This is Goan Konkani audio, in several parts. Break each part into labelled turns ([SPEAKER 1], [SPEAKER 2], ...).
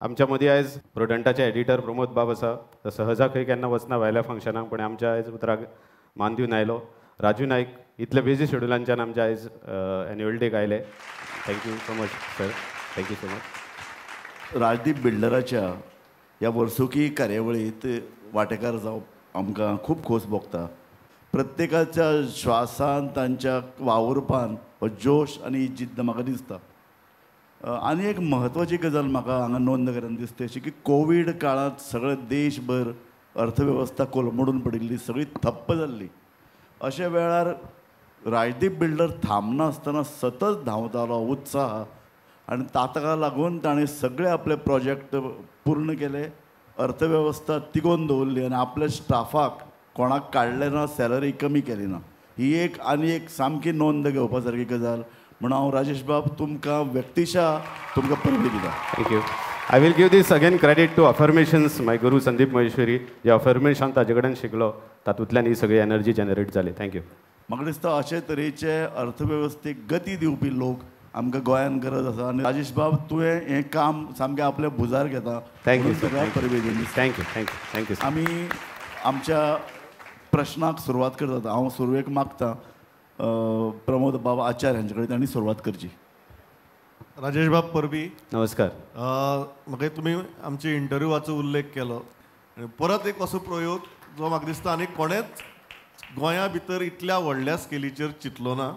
[SPEAKER 1] आमच्या मदीं आयज प्रुडंटाचे एडिटर प्रमोद बाब आसा. तो सहजा खंय केन्ना वचना भायल्या फंक्शनाक, पण आमच्या आयज उतराक मान दिवन आयलो. राजू नायक इतले बिजी शेड्युलांच्यान आमच्या आयज एन्युअल डेक आयले. Thank you so much sir, thank you so much.
[SPEAKER 2] Rajdeep बिल्डराच्या ह्या वर्सुकी कार्यावळींत वांटेकार जावप आमकां खूब खोस भोगता. प्रत्येकाच्या श्वासान, तांच्या वावुरपान हो जोश आनी जिद्द म्हाका दिसता. आनी एक म्हत्वाची गजाल म्हाका हांगा नोंद करून दिसता अशी की कोवीड काळांत सगळे देशभर अर्थवेवस्था कोलमडून पडिल्ली, सगळी थप्प जाल्ली. अशा वेळार राजदीप बिल्डर थांबनासतना सतत धांवतालो उत्साह, आनी ताका लागून ताणें सगळे आपले प्रोजेक्ट पूर्ण केले, अर्थवेवस्था तिगोवन दवरली आनी आपल्या स्टाफाक कोणाक काडलें ना, सॅलरी कमी केली ना. ही एक आनी एक सामकी नोंद घेवपा सारकी गजाल. म्हणून हांव राजेश बाब तुमकां व्यक्तिशा तुमकां परबी दिता.
[SPEAKER 1] Thank you. I will give this again credit to affirmations, my guru Sandeep Maheshwari. J affirmation ताजे कडेन शिकलो तातूंतल्यान ही सगळी एनर्जी जनरेट जाली. Thank you.
[SPEAKER 2] म्हाका दिसता अशे तरेचे अर्थवेवस्थेक गती दिवपी लोक आमकां गोंयांत गरज आसा. आनी राजेश बाब तुवें हें काम सामकें आपल्या भुजार घेता.
[SPEAKER 1] Thank you.
[SPEAKER 2] परबी दिली.
[SPEAKER 1] Thank you thank you thank you.
[SPEAKER 2] आमी आमच्या प्रश्नाक सुरवात करतात. हांव सुरवेक मागता प्रमोद बाब आचार्य हांचे कडेन तांणी सुरवात करची.
[SPEAKER 3] राजेश बाब परबी
[SPEAKER 1] नमस्कार.
[SPEAKER 3] म्हाका तुमी आमच्या इंटरव्यूवाचो उल्लेख केलो, परत एक असो प्रयोग जो म्हाका दिसता आनी कोणेच गोंया भितर इतल्या व्हडल्या स्केलीचेर चिंतलो ना.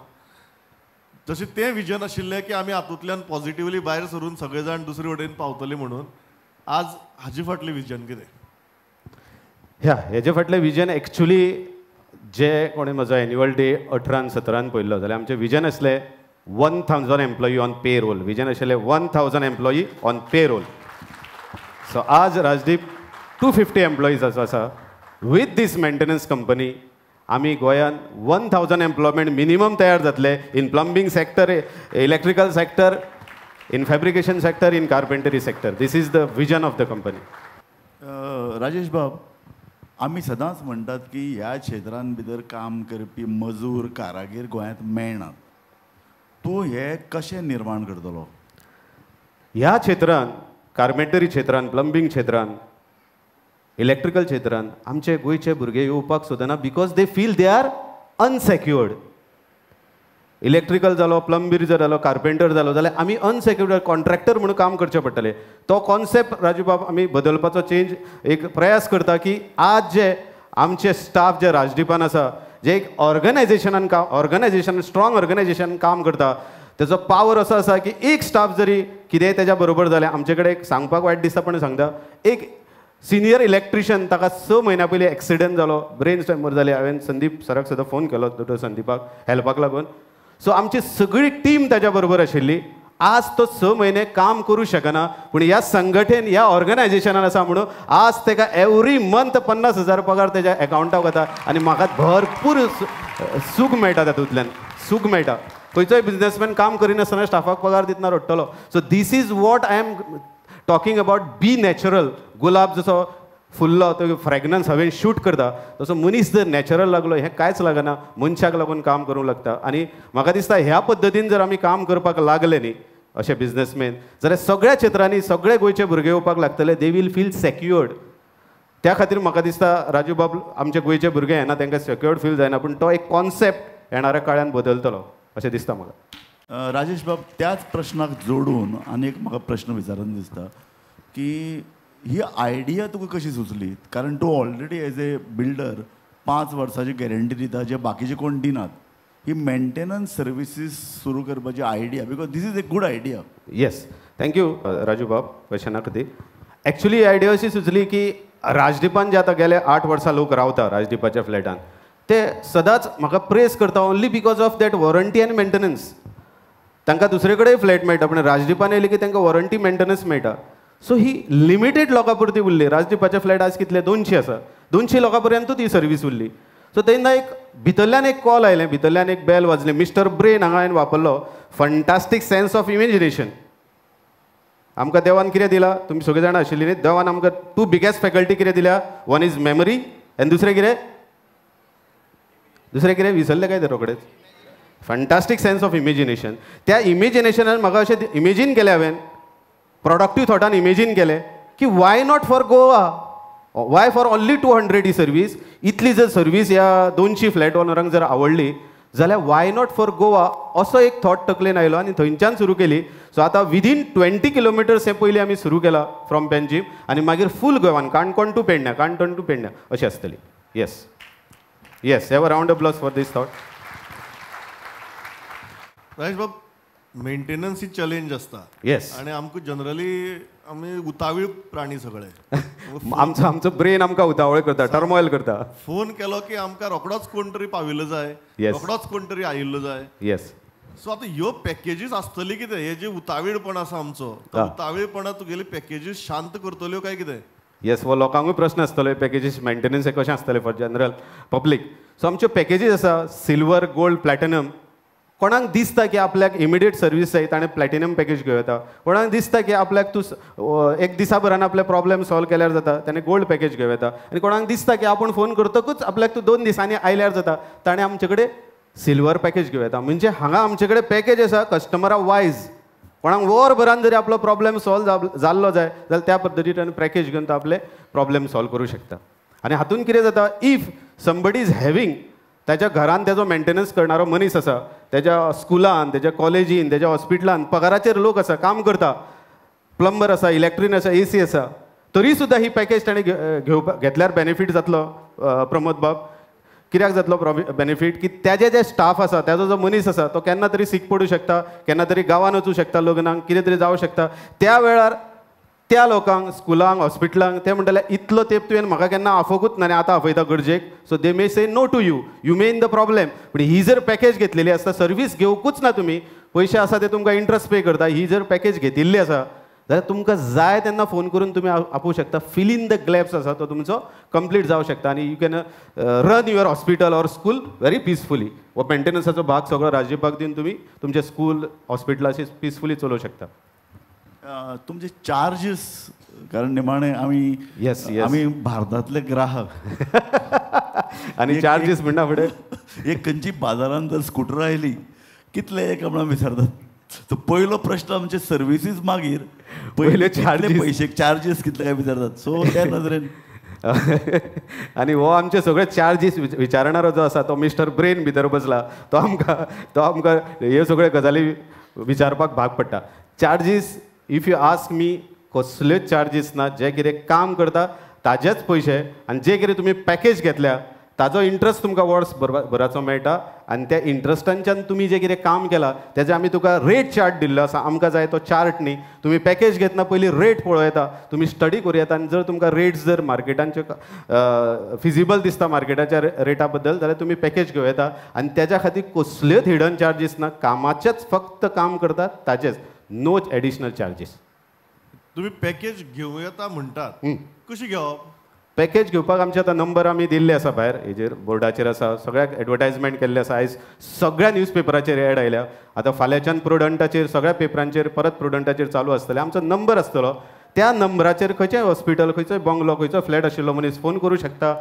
[SPEAKER 3] जशें तें विजन आशिल्लें की आमी हातूंतल्यान पॉझिटिवली भायर सरून सगळे जाण दुसरे वटेन पावतले म्हणून, आज हाजे फाटलें विजन कितें?
[SPEAKER 1] ह्या हेजे फाटलें विजन एक्चुली जे कोणें म्हजो एन्युअल डे 18-17 पळयल्लो जाल्यार आमचें विजन आसलें 1000 employee on payroll. Vision आशिल्लें 1000 employee on payroll. So आज राजदीप 250 एम्प्लॉईज आसा. विथ these maintenance company आमी गोंयांत 1000 एम्प्लॉयमेंट मिनिमम तयार जातले in plumbing sector, electrical sector, in fabrication sector, in carpentry sector. This is the vision of the company.
[SPEAKER 2] Rajesh बाब, आमी सदांच म्हणटात की ह्या क्षेत्रान भितर काम करपी मजूर कारागीर गोंयांत मेळनात. तूं हें कशें निर्माण करतलो?
[SPEAKER 1] ह्या क्षेत्रान, कार्पेंटरी क्षेत्रान, प्लंबींग क्षेत्रान, इलेक्ट्रिकल क्षेत्रान आमचे गोंयचे भुरगे येवपाक सोदना because they feel they are unsecured. Electrical जालो, प्लंबीर जालो, कार्पेंटर जालो जाल्यार आमी अनसेक्युर्ड कॉन्ट्रॅक्टर म्हणून काम करचें पडटलें. तो कॉन्सेप्ट राजू बाब आमी बदलपाचो चेंज एक प्रयास करता की आज जे आमचे स्टाफ जे राजदीपान आसा, जे एक ऑर्गनायझेशनान काम, ऑर्गनायझेशन स्ट्रॉंग ऑर्गनायझेशन काम करता, तेजो पावर असो आसा की एक स्टाफ जरी कितेंय तेज्या बरोबर जाल्यार आमचे कडेन एक सांगपाक वायट दिसता पण सांगता, एक सिनियर इलेक्ट्रिशियन ताका 6 म्हयन्या पयलीं एक्सिडंट जालो, ब्रेन ट्युमर जाली. हांवें संदीप सराक सुद्दां फोन केलो, डॉक्टर संदीपाक हेल्पाक लागून. सो आमची सगळी टीम ताज्या बरोबर आशिल्ली. आज तो 6 म्हयने काम करूं शकना, पूण ह्या संघटनेन, ह्या ऑर्गनायझेशनान आसा म्हणून आज ताका एवरी मंथ 50,000 पगार तेज्या एकावंटाक वता आनी म्हाका भरपूर सूख मेळटा, तातूंतल्यान सूख मेळटा. खंयचोय बिजनेसमॅन काम करिनासतना स्टाफाक पगार दितना रडटलो. So this is what I am talking about. Be natural. गुलाब जसो फुल्लो तो फ्रेगनन्स हवेन शूट करता, तसो मनीस जर नॅचरल लागलो हें कांयच लागना, मनशाक लागून काम करूंक लागता. आनी म्हाका दिसता ह्या पद्दतीन जर आमी काम करपाक लागले न्ही अशे बिजनेसमॅन, जाल्यार सगळ्या क्षेत्रांनी सगळे गोंयचे भुरगे येवपाक लागतले. They will feel secured. त्या खातीर म्हाका दिसता राजू बाब आमचे गोंयचे भुरगे येना तांकां सेक्युअर्ड फील जायना, पूण तो एक कॉन्सेप्ट येणाऱ्या काळान बदलतलो अशें दिसता म्हाका.
[SPEAKER 2] राजेश बाब, त्याच प्रश्नाक जोडून आनी एक म्हाका प्रश्न विचारून दिसता की ही आयडिया तुका कशी सुचली? कारण तूं ऑलरेडी एज ए बिल्डर 5 वर्सांची गॅरंटी दिता जे बाकीचे कोण दिनात. ही मेंटेनन्स सर्विसीस सुरू करपाची idea, because this is a good idea.
[SPEAKER 1] Yes, thank you Raju बाब क्वेशना खातीर. एक्चुली ही आयडिया अशी सुचली की राजदीपान जे आतां गेले 8 वर्सां लोक रावता राजदीपाच्या फ्लॅटान, ते सदांच म्हाका प्रेस करता only because of that warranty आनी मेंटेनन्स. तांकां दुसरे कडेन फ्लॅट मेळटा पूण राजदीपान येयले की तांकां वॉरंटी मेंटेनन्स मेळटा. सो ही लिमिटेड लोकां पुरती उरली. राजदीपाचे फ्लॅट आज कितले 200 आसा, 200 लोकां पर्यंतूच ही सर्वीस उरली. सो तेन्ना एक भितरल्यान एक कॉल आयलें, भितरल्यान एक बेल वाजली. मिस्टर ब्रेन हांगा हांवें वापरलो, फंटास्टीक सेन्स ऑफ इमेजिनेशन. आमकां देवान कितें दिलां, तुमी सगळीं जाणां आशिल्लीं न्ही, देवान आमकां 2 बिगेस्ट फॅकल्टी कितें दिल्या, वन is memory आनी दुसरें कितें, दुसरें कितें विसरलें काय ते रोखडेच, फंटास्टीक सेन्स ऑफ इमेजिनेशन. त्या इमेजिनेशनान म्हाका अशें इमेजीन केलें हांवें प्रोडक्टीव थॉटान इमेजीन केलें की why not for Goa, why for only 200 he service. इतली जर सर्वीस ह्या 200 फ्लॅट ओनरांक जर आवडली जाल्यार why not for Goa असो एक थॉट तकलेन आयलो आनी थंयच्यान सुरू केली. सो आतां विदीन 20 किलोमिटर्स हें पयलीं आमी सुरू केलां फ्रॉम पेंजीम आनी मागीर फूल गोवान काणकोण टू पेडण्या, काणकोण टू पेडण्या अशें आसतली. Yes yes, have a round of applause for this thought.
[SPEAKER 3] Rajesh बाब, मेंटेनन्स ही चॅलेंज आसता.
[SPEAKER 1] येस.
[SPEAKER 3] आनी आमकां जनरली आमी उतावीळ प्राणी सगळे.
[SPEAKER 1] आमचो आमचो ब्रेन आमकां उतावळ करता, टर्मॉयल करता.
[SPEAKER 3] फोन केलो की आमकां रोखडोच कोण तरी पाविल्लो जाय, रोखडोच कोण तरी आयिल्लो जाय.
[SPEAKER 1] येस.
[SPEAKER 3] सो आतां ह्यो पॅकेजीस आसतली कितें, हे जे उतावीळपण आसा आमचो, उतावीळपणा तुगेली पॅकेजीस शांत करतल्यो काय कितें?
[SPEAKER 1] येस, हो लोकांकूय प्रस्न आसतलो पॅकेजीस मेंटेनन्स हे कशें आसतलें फॉर जनरल पब्लीक. सो आमच्यो पॅकेजीस आसा सिल्वर, गोल्ड, प्लॅटिनम. कोणाक दिसता की आपल्याक इमिडिएट सर्वीस जाय ताणें प्लॅटिनम पॅकेज घेवं येता. कोणाक दिसता की आपल्याक तूं एक दिसा भरान आपले प्रॉब्लेम सॉल्व केल्यार जाता ताणें गोल्ड पॅकेज घेवं येता. आनी कोणाक दिसता की आपूण फोन करतकूच आपल्याक तूं 2 दिसांनी आयल्यार जाता ताणें आमचे कडेन सिल्वर पॅकेज घेवं येता. म्हणजे हांगा आमचे कडेन पॅकेज आसा कस्टमरा वायज. कोणाक वरभरान जरी आपलो प्रॉब्लेम सॉल्व जाल्लो जाय जाल्यार त्या पद्दतीन पॅकेज घेवन तो आपले प्रॉब्लेम सॉल्व करूं शकता. आनी हातूंत कितें जाता, if somebody is having ताच्या घरान तेजो मेंटेनन्स करणारो मनीस आसा, तेज्या स्कुलान, तेज्या कॉलेजीन, तेज्या हॉस्पिटलान पगाराचेर लोक आसा, काम करता, प्लंबर आसा, इलेक्ट्रिशियन आसा, ए सी आसा, तरी सुद्दां ही पॅकेज ताणें घेवपा घेतल्यार बेनिफीट जातलो. प्रमोद बाब, कित्याक जातलो बेनिफीट की तेजे जे स्टाफ आसा, तेजो जो मनीस आसा तो केन्ना तरी सीक पडूं शकता, केन्ना तरी गांवान वचूं शकता, लग्नाक कितें तरी जावं शकता. त्या वेळार त्या लोकांक स्कुलांक, हॉस्पिटलांक ते म्हणटले इतलो तेंप तुवें म्हाका केन्ना आफोकूच ना आनी आतां आफयता गरजेक. So they may say no to you, you may in the problem. पूण ही जर पॅकेज घेतलेली आसता, सर्वीस घेवकूच ना तुमी, पयशे आसा ते तुमकां इंट्रस्ट पे करता, ही जर पॅकेज घेतिल्ली आसा जाल्यार तुमकां जाय तेन्ना फोन करून तुमी आपोवं शकता. फिल इन the gaps आसा तो तुमचो कंप्लीट जावं शकता आनी you can run your hospital or school very peacefully. हो मेंटेनन्साचो भाग सगळो राजदीपाक दिवन तुमी तुमचें स्कूल हॉस्पिटलाची पिसफुली चलोवं शकता.
[SPEAKER 2] तुमचे चार्जीस, कारण निमाणे आमी
[SPEAKER 1] येस
[SPEAKER 2] आमी भारतांतले ग्राहक
[SPEAKER 1] आनी चार्जीस म्हणटा फुडें
[SPEAKER 2] एक खंयची बाजारान जर स्कुटर आयली कितले एक म्हणून विचारतात. सो पयलो प्रश्न आमचे सर्विसीस, मागीर
[SPEAKER 1] पयले चार्जीस,
[SPEAKER 2] पयशे चार्जीस कितले काय विचारतात. सो त्या नदरेन
[SPEAKER 1] आनी हो आमचे सगळे चार्जीस विचारणारो जो आसा तो मिस्टर ब्रेन भितर बसला, तो आमकां ह्यो सगळ्यो गजाली विचारपाक भाग पडटा. Charges if you ask me, कसल्योच चार्जीस ना. जे कितें काम करता ताजेच पयशे आनी जे कितें तुमी पॅकेज घेतल्या ताजो इंट्रस्ट तुमकां वर्स भराचो मेळटा आनी त्या इंट्रस्टांच्यान तुमी जें कितें काम केलां तेजें आमी तुका रेट चार्ट दिल्लो आसा. आमकां जाय तो चार्ट न्ही, तुमी पॅकेज घेतना पयलीं रेट पळोवं येता, तुमी स्टडी करूं येता आनी जर तुमकां रेट्स जर मार्केटांचे फिजिबल दिसता मार्केटाच्या रेटा बद्दल जाल्यार तुमी पॅकेज घेवं येता. आनी तेज्या खातीर कसल्योच हिडन चार्जीस ना, कामाचेच फक्त काम करतात ताजेच, नो एडिशनल चार्जीस.
[SPEAKER 3] तुम्ही पॅकेज घेवं येता म्हणटात, कशी घेवप?
[SPEAKER 1] पॅकेज घेवपाक आमचे आतां नंबर आमी दिल्ले आसा भायर, हेजेर बोर्डाचेर आसा, सगळ्याक एडवर्टायजमेंट केल्ले आसा. आयज सगळ्या न्यूजपेपराचेर एड आयल्या, आतां फाल्यांच्यान प्रुडंटाचेर सगळ्या पेपरांचेर परत प्रुडंटाचेर चालू आसतलें. आमचो नंबर आसतलो, त्या नंबराचेर खंयचेय हॉस्पिटल, खंयचोय बंगलो, खंयचो फ्लॅट आशिल्लो मनीस फोन करूं शकता.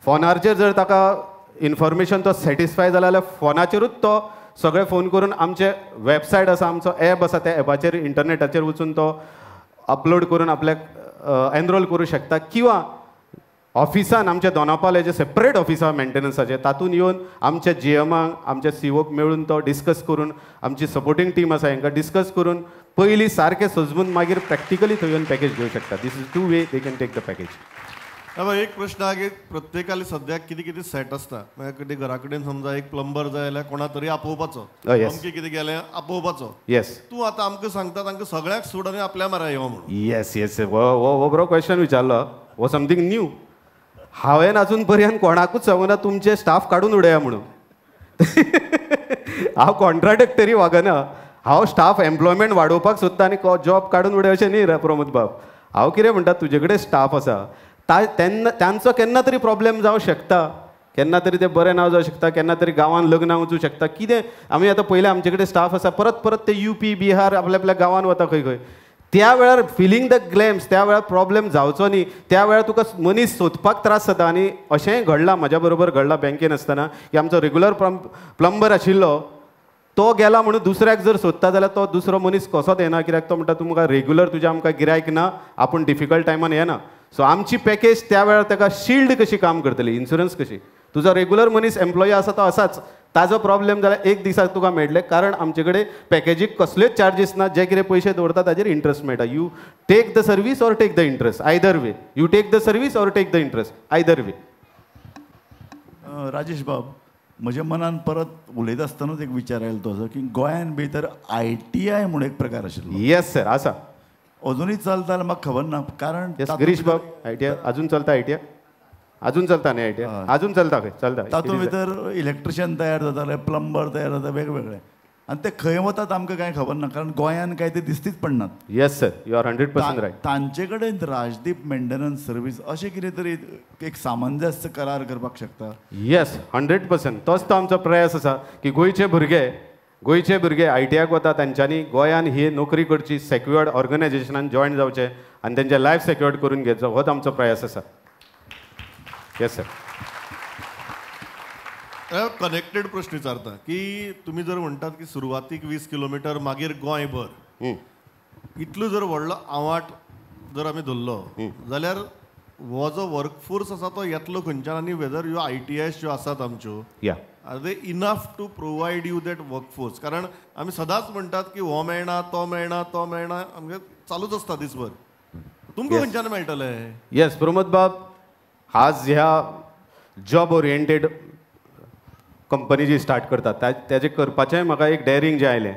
[SPEAKER 1] फोनाचेर जर ताका इन्फॉर्मेशन तो सॅटिस्फाय जाला जाल्यार फोनाचेरूच तो सगळे फोन करून आमचे वेबसायट आसा, आमचो एप आसा, त्या एपाचेर इंटरनेटाचेर वचून तो अपलोड करून आपल्याक एनरोल करूं शकता. किंवा ऑफिसान आमच्या दोनापावल हेजें सेपरेट ऑफिस आसा मेंटेनन्साचें, तातूंत येवन आमच्या जीएमाक, आमच्या सीओक मेळून तो डिस्कस करून, आमची सपोर्टींग टीम आसा हांकां डिस्कस करून पयलीं सारकें सजमून मागीर प्रॅक्टिकली थंय येवन पॅकेज घेवं शकता. This is two way they can take the package.
[SPEAKER 3] एक प्रश्न आहा की प्रत्येकाले सद्याक कितें कितें सेट आसता, मागीर घरा कडेन समजा एक प्लंबर जाय जाल्यार कोणा तरी आपोवपाचो, अमकें कितें गेलें आपोवपाचो.
[SPEAKER 1] येस,
[SPEAKER 3] तूं आतां आमकां सांगता तांकां सगळ्याक सोड आनी आपल्या मारा यो म्हणून.
[SPEAKER 1] येस येस, हो बरो क्वेश्चन विचारलो, हो समथींग न्यू. हांवें अजून पर्यंत कोणाकूच सांगूना तुमचे स्टाफ काडून उडया म्हणून. हांव कॉन्ट्राडक्टरी वागना, हांव स्टाफ एम्प्लॉयमेंट वाडोवपाक सोदता आनी जॉब काडून उडय अशें न्ही प्रमोद बाब. हांव कितें म्हणटा, तुजे कडेन स्टाफ आसा तेन्ना तांचो केन्ना तरी प्रॉब्लेम जावं शकता, केन्ना तरी ते बरें ना जावं शकता, केन्ना तरी गांवान लग्नाक वचूं शकता. कितें आमी आतां पयलें आमचे कडेन स्टाफ आसा, परत परत ते युपी बिहार आपल्या आपल्या गांवान वता खंय खंय. त्या वेळार फिलींग the ग्लॅम्स, त्या वेळार प्रॉब्लेम जावचो न्ही, त्या वेळार तुका मनीस सोदपाक त्रास जाता. आनी अशेंय घडलां, म्हज्या बरोबर घडलां बँकेन आसतना की आमचो रेगुलर प्लंबर आशिल्लो तो गेला म्हणून दुसऱ्याक जर सोदता जाल्यार तो दुसरो मनीस कसोच येना, कित्याक तो म्हणटा तुमकां रेगुलर तुज्या आमकां गिरायक ना, आपूण डिफिकल्ट टायमान येना. सो आमची पॅकेज त्या वेळार ताका शिल्ड कशी काम करतली, इन्शुरन्स कशी. तुजो रेगुलर मनीस एम्प्लॉई आसा तो आसाच, ताजो प्रॉब्लेम जाल्यार एक दिसाक तुका मेळटले, कारण आमचे कडेन पॅकेजीक कसलेच चार्जीस ना, जे कितें पयशे दवरता ताजेर इंट्रस्ट मेळटा. You take the service or take the interest, either way. You take the service or take the interest, either way.
[SPEAKER 2] Rajesh बाब, म्हज्या मनान परत उलयता आसतनाच एक विचार आयलो तो असो की गोंयान भितर ITI म्हणून एक प्रकार आशिल्लो.
[SPEAKER 1] येस सर, आसा,
[SPEAKER 2] अजुनूय चलता जाल्यार म्हाका खबर ना, कारण
[SPEAKER 1] गिरीश बाब ITI अजून चलता, ITI अजून चलता न्ही, ITI अजून चलता, खंय चलता.
[SPEAKER 2] तातूंत भितर इलेक्ट्रिशियन तयार जाताले, प्लंबर तयार जाता, वेगवेगळे, आनी ते खंय वतात आमकां कांय खबर ना, कारण गोंयान कांय ते दिसतीच पडनात.
[SPEAKER 1] Yes sir, you are 100% right.
[SPEAKER 2] तांचे कडेन राजदीप मेंटेनन्स सर्वीस अशें कितें तरी एक सामंजस्य करार करपाक शकता.
[SPEAKER 1] येस, 100%. तोच तो आमचो प्रयास आसा की गोंयचे भुरगे ITI वता, तांच्यांनी गोंयान ही नोकरी करची, सेक्युअर्ड ऑर्गनायझेशनान जॉयन जावचें आनी तेंचें लायफ सेक्युअर्ड करून घेवचो, होच आमचो प्रयास आसा. Yes sir.
[SPEAKER 3] Connected प्रश्न विचारता की तुमी जर म्हणटात की सुरवातीक 20 किलोमिटर मागीर गोंयभर, इतलो जर व्हडलो आवाट जर आमी धरलो जाल्यार हो जो वर्कफोर्स आसा तो येतलो खंयच्यान, आनी वेदर ह्यो ITIs ज्यो आसात आमच्यो, are they enough to provide you that workforce? कारण आमी सदांच म्हणटात की हो मेळना, तो मेळना, तो मेळना, आमगे चालूच आसता दिसभर. तुमकां खंयच्यान मेळटलें?
[SPEAKER 1] येस प्रमोद बाब, आज ह्या जॉब ओरिएंटेड कंपनी जी स्टार्ट करतात ताजें करपाचें म्हाका एक डेअरींग जें आयलें.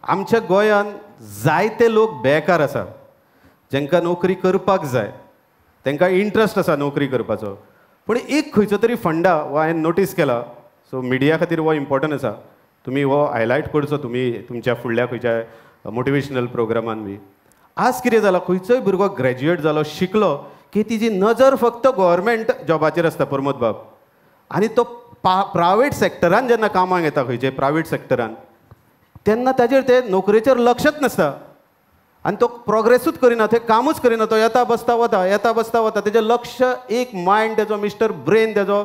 [SPEAKER 1] आमच्या गोंयांत जायते लोक बेकार आसा, जांकां नोकरी करपाक जाय, तांकां इंट्रस्ट आसा नोकरी करपाचो, पूण एक खंयचो तरी फंडा हो हांवें नोटीस केला. सो मिडिया खातीर हो इम्पॉर्टंट आसा, तुमी हो हायलायट करचो तुमी तुमच्या फुडल्या खंयच्या मोटिवेशनल प्रोग्रामान बी. आज कितें जालां, खंयचोय भुरगो ग्रॅज्युएट जालो, शिकलो की तिजी नजर फक्त गव्हर्मेंट जॉबाचेर आसता प्रमोद बाब, आनी तो प्रायवेट सॅक्टरान जेन्ना कामाक येता खंयचे प्रायवेट सॅक्टरान, तेन्ना ताजेर ते नोकरेचेर लक्षच नासता आनी तो प्रोग्रेसूच करिना, थंय कामूच करिना, तो येता बसता वता, येता बसता वता, तेजें लक्ष एक मायंड तेजो मिस्टर ब्रेन तेजो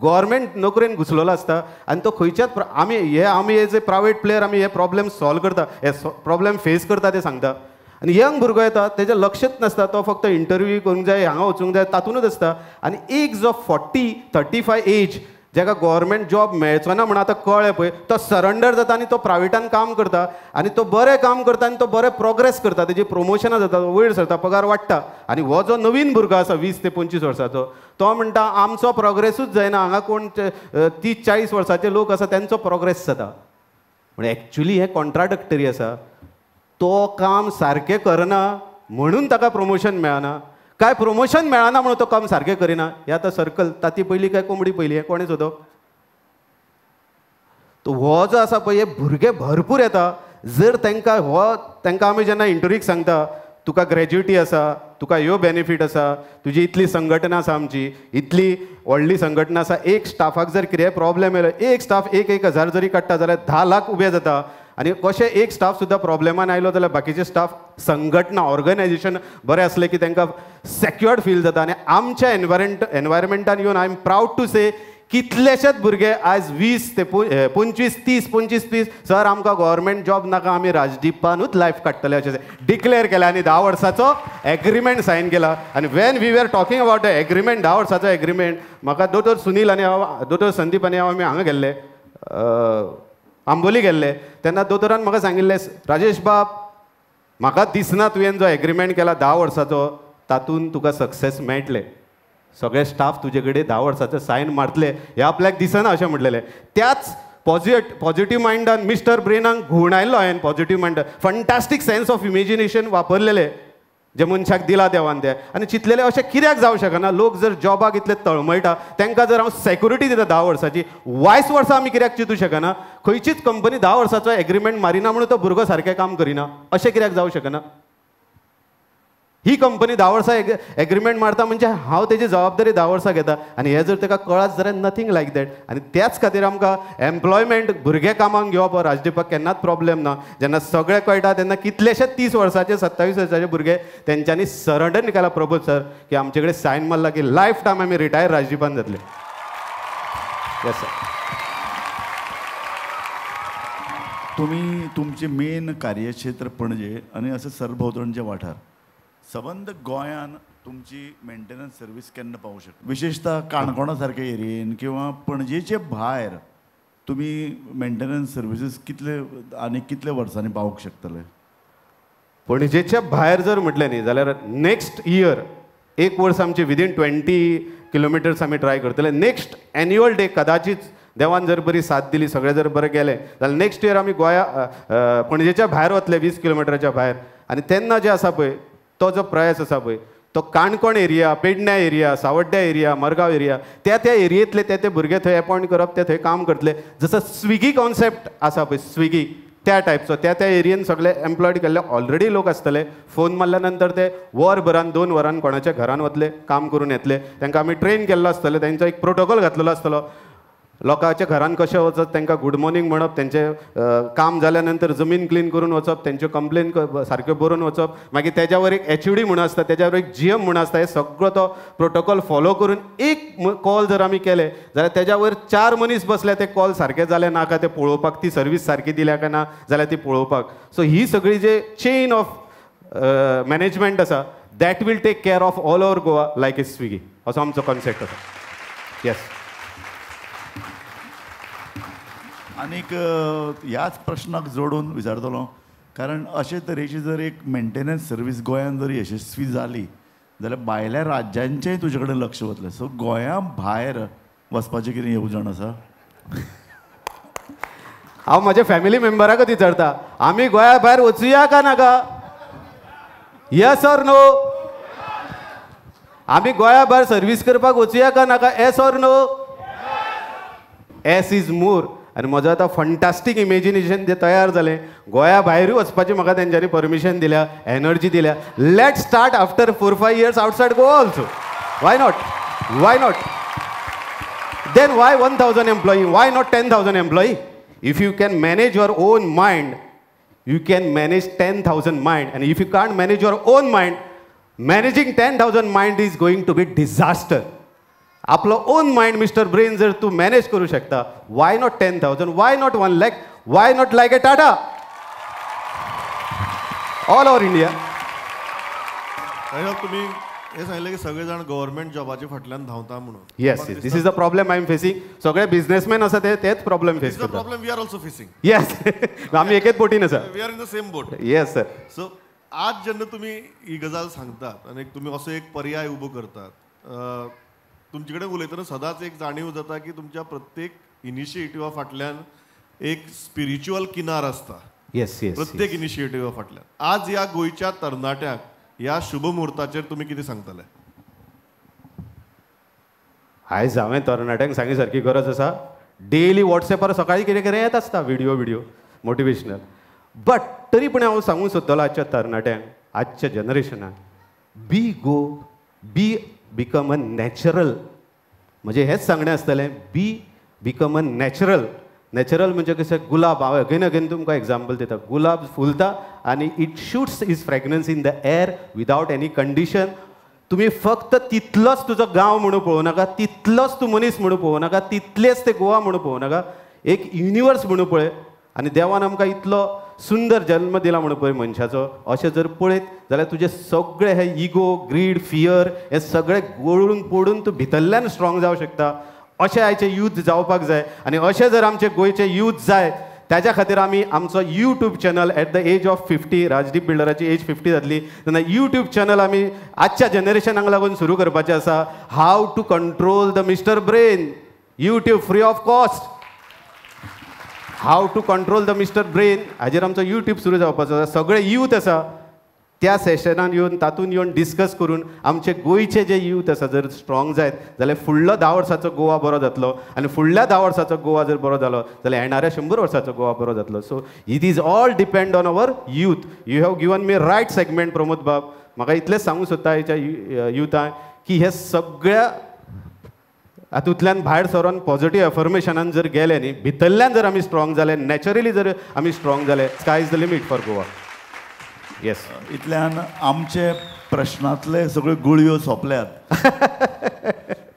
[SPEAKER 1] गव्हर्मेंट नोकरेन घुसलेलो आसता आनी तो खंयच्याच आमी हे आमी एज ए प्रायवेट प्लेयर आमी हे प्रॉब्लेम सॉल्व करता, हे प्रॉब्लेम फेस करता ते सांगता. आनी यंग भुरगो येता तेजें लक्षच नासता, तो फक्त इंटरव्यू करूंक जाय, हांगा वचूंक जाय तातूंतच आसता. आनी एक जो 40-35 एज जाका गव्हर्मेंट जॉब मेळचो ना म्हण आतां कळ्ळें पळय, तो सरंडर जाता आनी तो प्रायवेटान काम करता आनी तो बरें काम करता आनी तो बरें प्रोग्रेस करता, तेजी प्रमोशनां जाता, वयर सरता, पगार वाडटा. आनी हो जो नवीन भुरगो आसा 20 ते 25 वर्साचो, तो म्हणटा आमचो प्रोग्रेसूच जायना, हांगा कोण 30-40 वर्साचे लोक आसा तेंचो प्रोग्रेस जाता. पूण एक्चुली हें कॉन्ट्राडक्टरी आसा, तो काम सारकें करना म्हणून ताका प्रमोशन मेळना, काय प्रमोशन मेळना म्हणून तो काम सारकें करिना. हे आतां सर्कल ताती पयली काय कोंबडी पयली हें कोणें सोदप? तो हो जो आसा पळय हे भुरगे भरपूर येता. जर तांकां हो तांकां आमी जेन्ना इंटरव्यूक सांगता तुका ग्रॅज्युटी आसा, तुका ह्यो बेनिफीट आसा, तुजी इतली संघटना आसा, आमची इतली व्हडली संघटना आसा, एक स्टाफाक जर कितेंय प्रॉब्लेम येयलो, एक स्टाफ 1-1 हजार जरी काडटा जाल्यार 10 लाख उबे जाता. आनी कशें एक स्टाफ सुद्दां प्रॉब्लेमान आयलो जाल्यार बाकीचे स्टाफ संघटना ऑर्गनायझेशन बरें आसलें की तांकां सेक्युअर्ड फील जाता. आनी आमच्या एनवायरमेंटान येवन I am proud to say कितलेशेच भुरगे आयज 20 ते 25 30 25 30 सर आमकां गव्हर्मेंट जॉब नाका, आमी राजदीपानूच लायफ काडटले अशें डिक्लेअर केलें आनी 10 वर्साचो एग्रीमेंट सायन केला. आनी when we are talking about the agreement, 10 वर्साचो एग्रीमेंट, म्हाका दोतोर सुनील आनी हांव, दोतोर संदीप आनी हांव आमी हांगा गेल्ले, आंबोली गेल्ले, तेन्ना दोतोरान म्हाका सांगिल्लें, राजेश बाब म्हाका दिसना तुवें जो एग्रीमेंट केला 10 वर्साचो तातूंत तुका सक्सेस मेळटलें, सगळे स्टाफ तुजे कडेन 10 वर्साचो सायन मारतले हें आपल्याक दिसना अशें म्हटलेलें. त्याच पॉझिटिव्ह मायंडान मिस्टर ब्रेनाक घुंवडायल्लो हांवें, पॉझिटिव्ह मायंडान फंटास्टीक सेन्स ऑफ इमेजिनेशन वापरलेलें जे मनशाक दिला देवान तें, आनी चिंतलेलें अशें कित्याक जावं शकना, लोक जर जॉबाक इतले तळमळटा तांकां जर हांव सेक्युरिटी दिता 10 वर्साची, वायस वर्सा आमी कित्याक चिंतू शकना, खंयचीच कंपनी 10 वर्साचो एग्रीमेंट मारिना म्हणून तो भुरगो सारकें काम करिना, अशें कित्याक जावं शकना? ही कंपनी 10 वर्सां एग्रीमेंट मारता म्हणजे हांव तेजी जबाबदारी 10 वर्सां घेता, आनी हें जर ताका कळत जाल्यार नथींग लायक that. आनी त्याच खातीर आमकां एम्प्लॉयमेंट भुरगे कामाक घेवप हो राजदीपाक केन्नाच प्रॉब्लेम ना. जेन्ना सगळें कळटा तेन्ना कितलेशे 30 वर्साचे 27 वर्साचे भुरगे तेंच्यांनी सरंडर केला प्रबोध सर की आमचे कडेन सायन मारला की लायफ टायम आमी रिटायर राजदीपान जातले. Yes sir.
[SPEAKER 2] तुमी तुमचें मेन कार्यक्षेत्र पणजे आनी अशें सरभोंवतणचे वाठार, सबंद गोंयान तुमची मेंटेनन्स सर्वीस केन्ना पावूंक शकता? विशेषतः काणकोणा सारक्या एरियेन किंवा पणजेचे भायर तुमी मेंटेनन्स सर्विसीस कितले आनी कितले वर्सांनी पावूंक शकतले?
[SPEAKER 1] पणजेच्या भायर जर म्हटलें न्ही जाल्यार नेक्स्ट इयर एक वर्स आमचे विदीन 20 किलोमिटर्स आमी ट्राय करतले. नेक्स्ट एन्युअल डे कदाचित देवान जर बरी साथ दिली, सगळें जर बरें गेलें जाल्यार नेक्स्ट इयर आमी गोंया पणजेच्या भायर वतले, 20 किलोमिटराच्या भायर. आनी तेन्ना जें आसा पळय तो जो प्रयास आसा पळय तो Canacona area, Pedne area, Sawarda area, Margao area, त्या त्या एरियेंतले ते ते भुरगे थंय एपॉयंट करप, ते थंय काम करतले. जसो स्विगी कॉन्सेप्ट आसा पळय, स्विगी त्या टायपचो त्या त्या एरियेन सगळे एम्प्लॉयड केल्ले ऑलरेडी लोक आसतले. फोन मारल्या नंतर ते वरभरान 2 वरान कोणाच्या घरान वतले, काम करून येतले. तांकां आमी ट्रेन केल्लो आसतले, तांचो एक प्रोटोकॉल घातलेलो आसतलो. लोकांच्या घरान कशें वचप, तांकां गूड मॉर्निंग म्हणप, तेंचें काम जाल्या नंतर जमीन क्लीन करून वचप, तेंच्यो कंप्लेन सारक्यो बरोवन वचप. मागीर तेज्यावर एक HOD म्हणून आसता, तेज्यावर एक GM म्हणून आसता. हे सगळो तो प्रोटोकॉल फॉलो करून एक कॉल जर आमी केले जाल्यार तेज्यावर 4 मनीस बसले, ते कॉल सारके जाले ना काय ते पळोवपाक, ती सर्वीस सारकी दिल्या काय ना जाल्यार ती पळोवपाक. सो ही सगळी जे चेन ऑफ मॅनेजमेंट आसा that will take care of all over Goa like a Swiggy, असो आमचो कॉन्सेप्ट आसा. येस.
[SPEAKER 2] आनीक ह्याच प्रश्नाक जोडून विचारतलो, कारण अशे तरेची जर एक मेंटेनन्स सर्वीस गोंयान जर यशस्वी जाली जाल्यार भायल्या राज्यांचेंय तुजे कडेन लक्ष वतलें. सो गोंया भायर वचपाचें कितें येवजण आसा?
[SPEAKER 1] हांव म्हज्या फॅमिली मेंबराकच विचारता, आमी गोंया भायर वचुया का नाका? Yes or no? आमी गोंया भायर सर्वीस करपाक वचुया का नाका? Yes or no? Yes is more. आनी म्हजो आतां फंटास्टीक इमेजिनेशन जें तयार जालें, गोंया भायरूय वचपाची म्हाका तेंच्यांनी परमिशन दिल्या, एनर्जी दिल्या. Let start after 4-5 years outside Goa also. Why not? Why not? Then why 1000 employee? Why not 10,000 employee? If you can manage your own mind, you can manage 10,000 mind. And if you can't manage your own mind, managing 10,000 mind is going to be disaster. आपलो ओन मायंड मिस्टर ब्रेन जर तूं मॅनेज करूं शकता, why not 10,000? Why not 1 lakh? Why not like a Tata? All over India.
[SPEAKER 3] तुमी हें सांगलें की सगळे जाण गव्हर्मेंट जॉबाच्या फाटल्यान धांवता म्हणून.
[SPEAKER 1] Yes, this is the problem I am facing. सगळे बिझनेसमॅन आसा ते तेच प्रॉब्लेम फेस करतात.
[SPEAKER 3] Problem we are also facing.
[SPEAKER 1] Yes, आमी एकेच बोटीन आसा.
[SPEAKER 3] We are in the same boat.
[SPEAKER 1] Yes sir.
[SPEAKER 3] So आज जेन्ना तुमी ही गजाल सांगतात आनी तुमी असो एक पर्याय उबो करतात, तुमचे कडेन उलयतना सदांच एक जाणीव जाता की तुमच्या प्रत्येक इनिशिएटिवा फाटल्यान एक स्पिरिच्युअल किनार आसता.
[SPEAKER 1] येस येस,
[SPEAKER 3] प्रत्येक इनिशिएटिवा फाटल्यान. आज ह्या गोंयच्या तरणाट्यांक ह्या शुभ मुहूर्ताचेर तुमी कितें सांगतले?
[SPEAKER 1] आयज हांवें तरणाट्यांक सांगी सारकी गरज आसा. डेली वॉट्सएपार सकाळीं कितें कितें येत आसता, व्हिडियो व्हिडियो मोटिवेशनल. बट तरी पण हांव सांगूंक सोदतलो आजच्या तरणाट्यांक, आजच्या जनरेशनाक, be go be become a natural. म्हणजे हेंच सांगणें आसतलें, be become a natural. Natural म्हणजे कशें, गुलाब. हांव अगेन अगेन तुमकां एग्जाम्पल दिता. गुलाब फुलता आनी it shoots its fragrance in the air without any condition. तुमी फक्त तितलोच तुजो गांव म्हणून पळोवं नाका, तितलोच तूं मनीस म्हणून पळोवं नाका, तितलेच ते गोवा म्हणून पळोवं नाका, एक युनिवर्स म्हणून पळय. आनी देवान आमकां इतलो सुंदर जल्म दिला म्हणून पळय मनशाचो, अशें जर पळयत जाल्यार तुजे सगळे हे इगो, ग्रीड, फियर हे सगळे गळून पडून तूं भितरल्यान स्ट्रॉंग जावं शकता. अशें आयचें यूथ जावपाक जाय. आनी अशें जर आमचे गोंयचें यूथ जाय, ताच्या खातीर आमी आमचो YouTube channel at the age of 50, Rajdeep बिल्डराची as 50 जातली तेन्ना यूट्यूब चॅनल आमी आजच्या जनरेशनाक लागून सुरू करपाचें आसा. How to control the mister brain, YouTube free of cost. How to control the mister brain हाजेर आमचो यूट्यूब सुरू जावपाचो आसा. सगळे यूथ आसा त्या सेशनान येवन तातूंत येवन डिस्कस करून आमचे गोंयचे जे यूथ आसा जर स्ट्रॉंग जायत जाल्यार फुडलो 10 वर्साचो गोवा बरो जातलो. आनी फुडल्या 10 वर्साचो गोवा जर बरो जालो जाल्यार येणाऱ्या 100 वर्साचो गोवा बरो जातलो. So it is all depend on our youth. You have given me right segment Pramod बाब. म्हाका इतलेंच सांगूंक सोदता आयच्या युथाक की हे सगळ्या हातूंतल्यान भायर सरोन पॉझिटिव्ह एफर्मेशनान जर गेले न्ही, भितरल्यान जर आमी स्ट्रॉंग जाले, नॅचरली जर आमी स्ट्रॉंग जाले, sky is the limit for Goa. Yes.
[SPEAKER 2] इतल्यान आमचे प्रश्नांतले सगळ्यो गुळयो सोंपल्यात.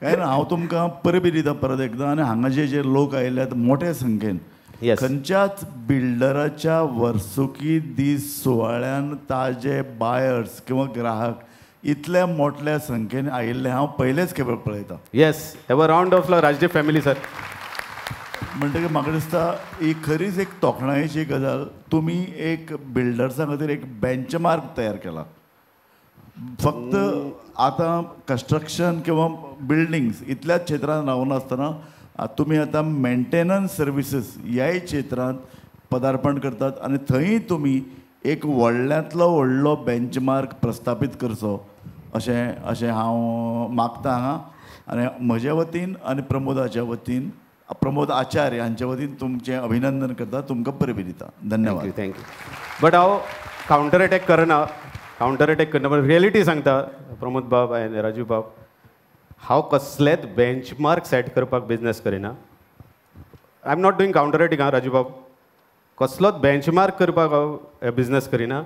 [SPEAKER 2] काय ना, हांव तुमकां परबी दिता परत एकदां. आनी हांगा जे जे लोक आयल्यात मोठ्या संख्येन, खंयच्याच बिल्डराच्या वर्सुकी दीस सुवाळ्यान ताजे बायर्स किंवा ग्राहक इतल्या मोठल्या संख्येन आयिल्ले हांव पयलेच खेपे पळयतां.
[SPEAKER 1] Yes, have a round of Rajdeep family sir.
[SPEAKER 2] म्हणटकीर म्हाका दिसता ही खरीच एक तोखणायेची गजाल. तुमी एक बिल्डर्सां खातीर एक बेंचमार्क तयार केला. फक्त आतां कन्स्ट्रक्शन किंवा बिल्डिंग्स इतल्याच क्षेत्रांत रावनासतना तुमी आतां मेंटेनन्स सर्विसीस ह्याय क्षेत्रांत पदार्पण करतात आनी थंय तुमी एक व्हडल्यांतलो व्हडलो बेंचमार्क प्रस्थापीत करचो अशें अशें हांव मागता हांगा. आनी म्हज्या वतीन आनी प्रमोदाच्या वतीन, प्रमोद आचार्य हांच्या वतीन तुमचें अभिनंदन करता, तुमकां परबीं दिता. धन्यवाद.
[SPEAKER 1] Thank you. But हांव कावंटर अटॅक करना, कावंटर अटॅक करना, पण रियलिटी सांगता प्रमोद बाब आनी राजू बाब, हांव कसलेच बेंचमार्क सेट करपाक बिजनेस करिना. I am not doing counter attack. हां राजू बाब, कसलोच बेंचमार्क करपाक हांव बिजनेस करिना.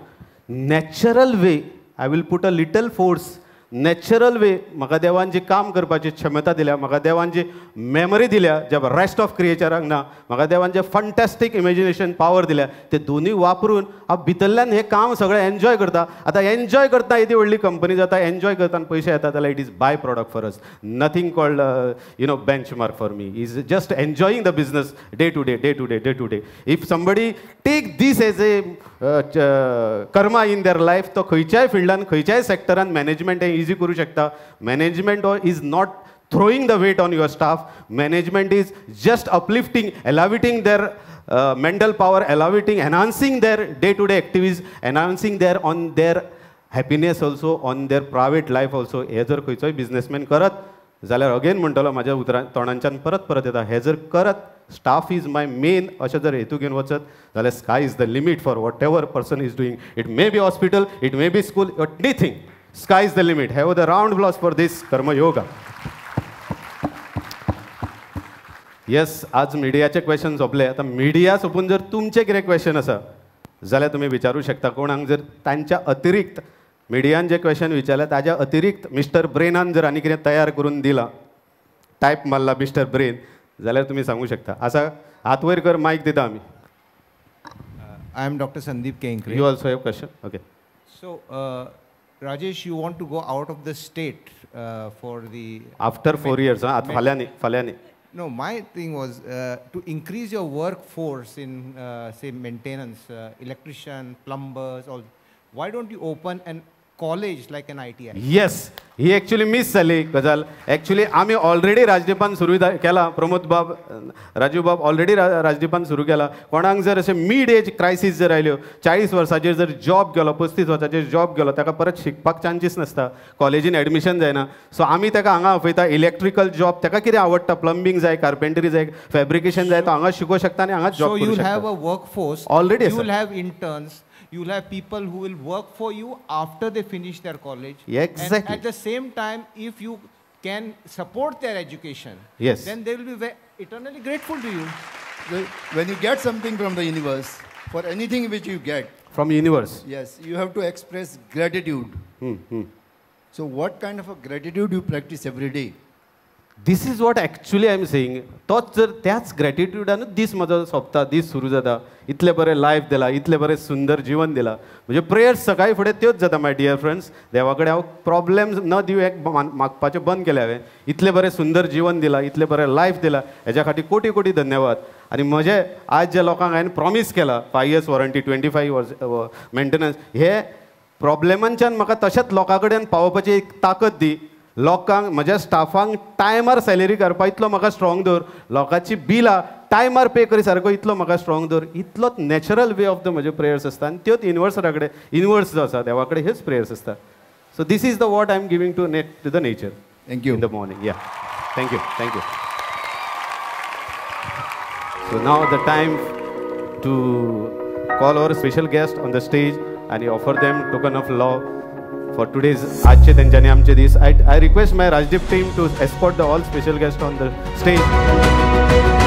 [SPEAKER 1] Natural way I will put a little force, natural way म्हाका देवान जी काम करपाची क्षमता दिल्या, म्हाका देवान जी मेमरी दिल्या ज्या रेस्ट ऑफ क्रिएचरांक ना, म्हाका देवान जे फंटेस्टीक इमेजिनेशन पावर दिल्या, ते दोनूय वापरून हांव भितरल्यान हें काम सगळें एन्जॉय करता. आतां एन्जॉय करता येदी व्हडली कंपनी जाता, एन्जॉय करता आनी पयशे येता जाल्यार it is by product for us, nothing called you know benchmark for me. Is just enjoying the business day to day, day to day, day to day. If somebody take this as a karma in their life, तो खंयच्याय फिल्डान खंयच्याय सेक्टरान मॅनेजमेंट हें इजी करूं शकता. Management is not throwing the weight on your staff, management is just uplifting, elevating their mental power, elevating, enhancing their day to day activities, enhancing their on their happiness also, on their private life also. हे जर खंयचोय बिजनेसमॅन करत जाल्यार अगेन म्हणटलो म्हाज्या उतरां तोंडांच्यान परत परत येता, हे जर करत स्टाफ is my main अशें जर हेतू घेवन वचत जाल्यार sky is the limit for whatever person is doing. It may be hospital, it may be school, anything, sky is the limit. Have the round applause for this Karma Yoga. Yes, आज मिडियाचे क्वेश्चन सोंपले. आतां मिडिया सोंपून जर तुमचें कितें क्वेश्चन आसा जाल्यार तुमी विचारूं शकता. कोणाक जर तांच्या अतिरिक्त मिडियान जे क्वेश्चन विचारले ताज्या अतिरिक्त मिस्टर ब्रेनान जर आनी कितें तयार करून दिलां, टायप मारला मिस्टर ब्रेन, जाल्यार तुमी सांगू शकता. आसा हात वयर कर, मायक दिता आमी.
[SPEAKER 4] I am doctor Sandeep Kenkre.
[SPEAKER 1] You also have question? Okay.
[SPEAKER 4] So Rajesh, you want to go out of the state for the...
[SPEAKER 1] After 4 years, huh? Falani.
[SPEAKER 4] No, my thing was to increase your workforce in, say, maintenance, electrician, plumbers, all. Why don't you open an college like an ITI?
[SPEAKER 1] Yes, he actually miss जाली गजाल. Actually, आमी ऑलरेडी राजदीपान सुरू केला, प्रमोद बाब, राजू बाब ऑलरेडी राजदीपान सुरू केला. कोणाक जर अशें मिड एज क्रायसीस जर आयल्यो, 40 वर्साचेर जर जॉब गेलो, 35 वर्साचेर जॉब गेलो, ताका परत शिकपाक चान्सीस नासता, कॉलेजीन एडमिशन जायना. सो आमी ताका हांगा आपयता. इलेक्ट्रिकल जॉब ताका कितें आवडटा, प्लंबींग जाय, कार्पेंटरी जाय, फॅब्रिकेशन जाय, तो हांगा शिकोवंक शकता आनी हांगा जॉब करूंक शकता.
[SPEAKER 4] So you have a workforce
[SPEAKER 1] already,
[SPEAKER 4] you will have interns, you will have people who will work for you after they finish their college.
[SPEAKER 1] Exactly.
[SPEAKER 4] And at the same time, if you can support their education,
[SPEAKER 1] yes,
[SPEAKER 4] then they will be eternally grateful to you.
[SPEAKER 5] When you get something from the universe, for anything which you get
[SPEAKER 1] from universe,
[SPEAKER 5] yes, you have to express gratitude. So what kind of a gratitude you practice every day?
[SPEAKER 1] This is what actually I am saying. तोच जर त्याच ग्रॅटिट्यूडानूच दीस म्हजो सोंपता, दीस सुरू जाता. इतलें बरें लायफ दिलां, इतलें बरें सुंदर जिवन दिलां, म्हणजे प्रेयर्स सकाळी फुडें त्योच जाता. My dear friends, देवा कडेन हांव प्रॉब्लेम्स न दिवं एक मागपाचें बंद केलें हांवें. इतलें बरें सुंदर जिवन दिलां, इतलें बरें लायफ दिलां, हेज्या खातीर कोटी कोटी धन्यवाद. आनी म्हजें आज ज्या लोकांक हांवें प्रॉमीस केलां 5 years warranty, 25 years maintenance, हे प्रॉब्लेमांच्यान म्हाका तशेंच लोकां कडेन पावोवपाची एक ताकद दी. लोकांक, म्हज्या स्टाफांक टायमार सॅलरी करपा इतलो म्हाका स्ट्रॉंग दवर, लोकांची बिलां टायमार पे करी सारको इतलो म्हाका स्ट्रॉंग दवर. इतलोच नॅचरल वे ऑफ the म्हजे प्रेयर्स आसता आनी त्योच युनिवर्सा कडेन, युनिवर्स जो आसा देवा कडेन ह्योच प्रेयर्स आसता. So this is the what I am giving to to the nature.
[SPEAKER 5] Thank you.
[SPEAKER 1] In the morning. Yeah, thank you, thank you. So now the time to call our special guest on the stage आनी offer them token of love for today's आजचे तेंच्यांनी आमचे दीस. I request my Rajdeep team to escort the all special guest on the stage.